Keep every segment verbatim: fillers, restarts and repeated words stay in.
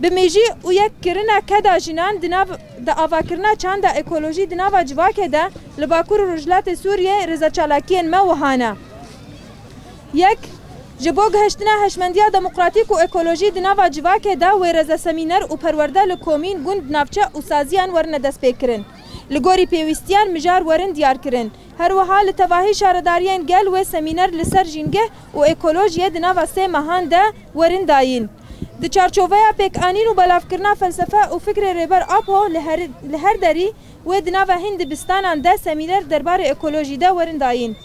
Bi mêjî û yek kirina keda jinan di nav, di avakirina çanda ekolojî di nava civakê de li Bakur û Rojhilatê Sûriyê rêzeçalakiyên me wiha ne. Yek, ji bo gihiştina hişmendiya demokratîk û ekolojî di nava civakê de wê rêze semîner û perwerde li komîn, gund, navçe û saziyan werine destpêkirin. Li gorî pêwîstiyan mijar werin diyarkirin. Her wiha li tevahî şaredariyên gel wê semîner li ser jîngeh û ekolojiyê di nava sê mehan de werin dayîn. Di çarçoveya pêkanîn û belavkirina felsefe û fikrê Rêber Apo li her, li her derî wê di nava hin dibistanan de semîner derbarê ekolojî de werin dayîn.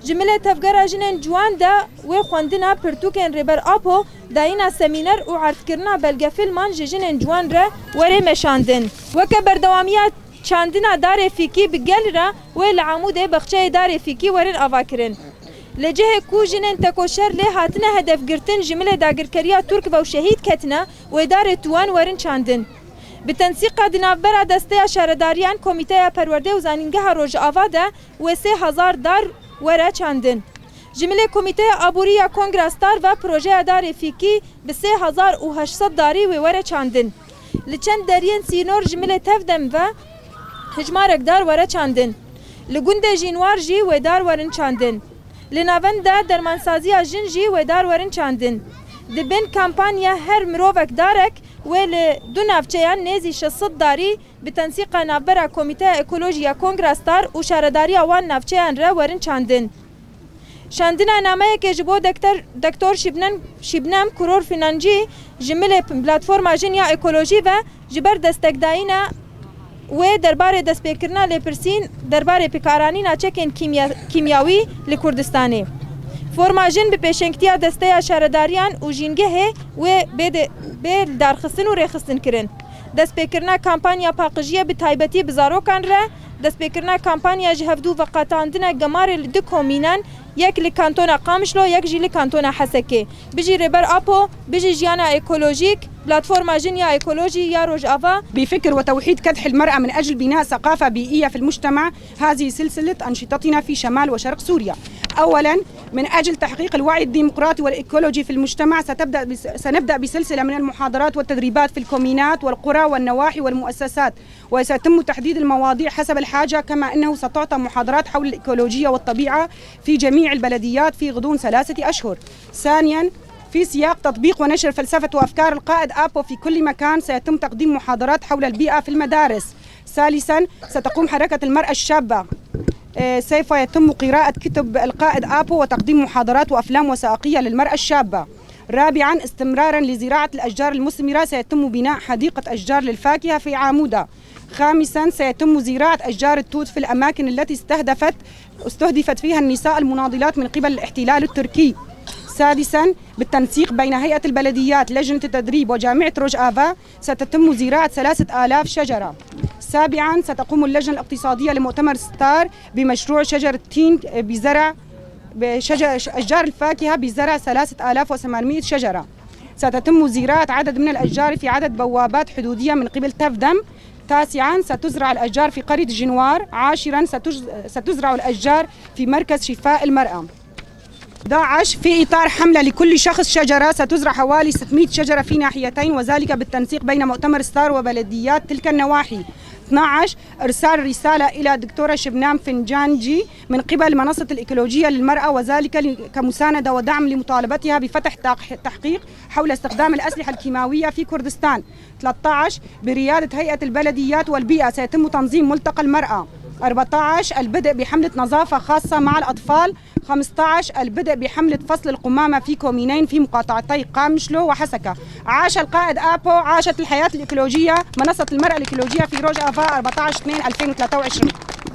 Ji milê Tevgera Jinên Ciwan de wê xwendina pirtûkên Rêber Apo, dayîna semîner û erdkirina belgefîlman ji jinên ciwan re were meşandin. Weke berdewamiya çandina darê fîkî bi gel re wê li Amûdê bexçeyê darê fîkî werin avakirin. Li cihê ku jinên tekoşer lê hatine hedefgirtin, ji milê dagirkeriya Tirk ve û şehîd ketine, wê darê tuwan werin çandin. Bi tensîqa di navbera Desteya Şaredariyan, Komîteya Perwerdê û Zanîngeha Rojava de wê sê hezar dar were çandin. Ji milê Komîteya Aborî ya Kongra Star ve projeya darê fîkî bi sê hezar û heşt sed darî wê were çandin. Li çend deriyên sînor ji milê Tevdem ve hijmarek dar were çandin. Li gundê Jînwar jî wê dar werin çandin. Li navenda dermansaziya jin jî wê dar werin çandin. Di bin kampanya Her mirovek darek wê li du navçeyan nêzî şeş sed darî bi tensîqa navbera Komîteya Ekolojî ya Kongra Star û şaredariya wan navçeyan re werin çandin. Şandina nameyekê ji bo dekter, Doktor Şibnem, Şibnem Kuror Financî ji milê Platforma Jin ya Ekolojî ve ji ber destekdayîna wê derbarê destpêkirina lêpirsîn derbarê pikaranîna çekên kîmya-, kîmyawî li Kurdistanê. Forma Jin bi pêşengtiya Desteya Şaredariyan û Jîngehê wê bê de, bê lidarxistin û rêxistin kirin. Destpêkirina kampanya paqijiyê bi taybetî bi zarokan re, destpêkirina kampanya ji hevdû veqetandina gemarê li du komînan, yek li kantona Qamişlo, yek jî li kantona Hesekê. Bijî Rêber Apo, bijî jiyana ekolojîk, Platforma Jin ya Ekolojî ya Rojava. بفكر وتوحيد كدح المرأة من أجل بناء ثقافة بيئية في المجتمع، هذه سلسلة أنشطتنا في شمال وشرق سوريا. أولًا، من أجل تحقيق الوعي الديمقراطي والإيكولوجي في المجتمع، ستبدأ بس-، سنبدأ بسلسلة من المحاضرات والتدريبات في الكومينات والقرى والنواحي والمؤسسات، وسيتم تحديد المواضيع حسب الحاجة، كما أنه ستعطى محاضرات حول الإيكولوجية والطبيعة في جميع البلديات في غضون ثلاثة أشهر. ثانيًا، في سياق تطبيق ونشر فلسفة وأفكار القائد آبو في كل مكان، سيتم تقديم محاضرات حول البيئة في المدارس. ثالثًا، ستقوم حركة المرأة الشابة، آه، سوف يتم قراءة كتب القائد آبو وتقديم محاضرات وأفلام وثائقية للمرأة الشابة. رابعًا، استمرارًا لزراعة الأشجار المثمرة، سيتم بناء حديقة أشجار للفاكهة في عامودة. خامسًا، سيتم زراعة أشجار التوت في الأماكن التي استهدفت، استهدفت فيها النساء المناضلات من قبل الاحتلال التركي. سادسًا، بالتنسيق بين هيئة البلديات، لجنة التدريب وجامعة روجافا، ستتم زراعة ثلاثة آلاف شجرة. سابعًا، ستقوم اللجنة الاقتصادية لمؤتمر ستار بمشروع شجر التين بزرع، بشجر، أشجار الفاكهة بزرع ثلاثة آلاف وثمانمائة شجرة. ستتم زراعة عدد من الأشجار في عدد بوابات حدودية من قبل تفدم. تاسعًا، ستزرع الأشجار في قرية جنوار. عاشرًا، ستج-، ستزرع الأشجار في مركز شفاء المرأة. أحد عشر، في إطار حملة لكل شخص شجرة، ستزرع حوالي ستمائة شجرة في ناحيتين، وذلك بالتنسيق بين مؤتمر ستار وبلديات تلك النواحي. اثنعش، إرسال رسالة إلى دكتورة شبنام فنجانجي من قبل منصة الإيكولوجية للمرأة، وذلك ل-، كمساندة ودعم لمطالبتها بفتح تح-، تحقيق حول استخدام الأسلحة الكيماوية في كردستان. ثلاثة عشر، بريادة هيئة البلديات والبيئة سيتم تنظيم ملتقى المرأة. أربعة عشر، البدء بحملة نظافة خاصة مع الأطفال. خمسة عشر، البدء بحملة فصل القمامة في كومينين في مقاطعتي قامشلو وحسكة. عاش القائد آبو، عاشت الحياة الإيكولوجية، منصة المرأة الإيكولوجية في روجافا، أربعة عشر اثنين ألفين وثلاثة وعشرين.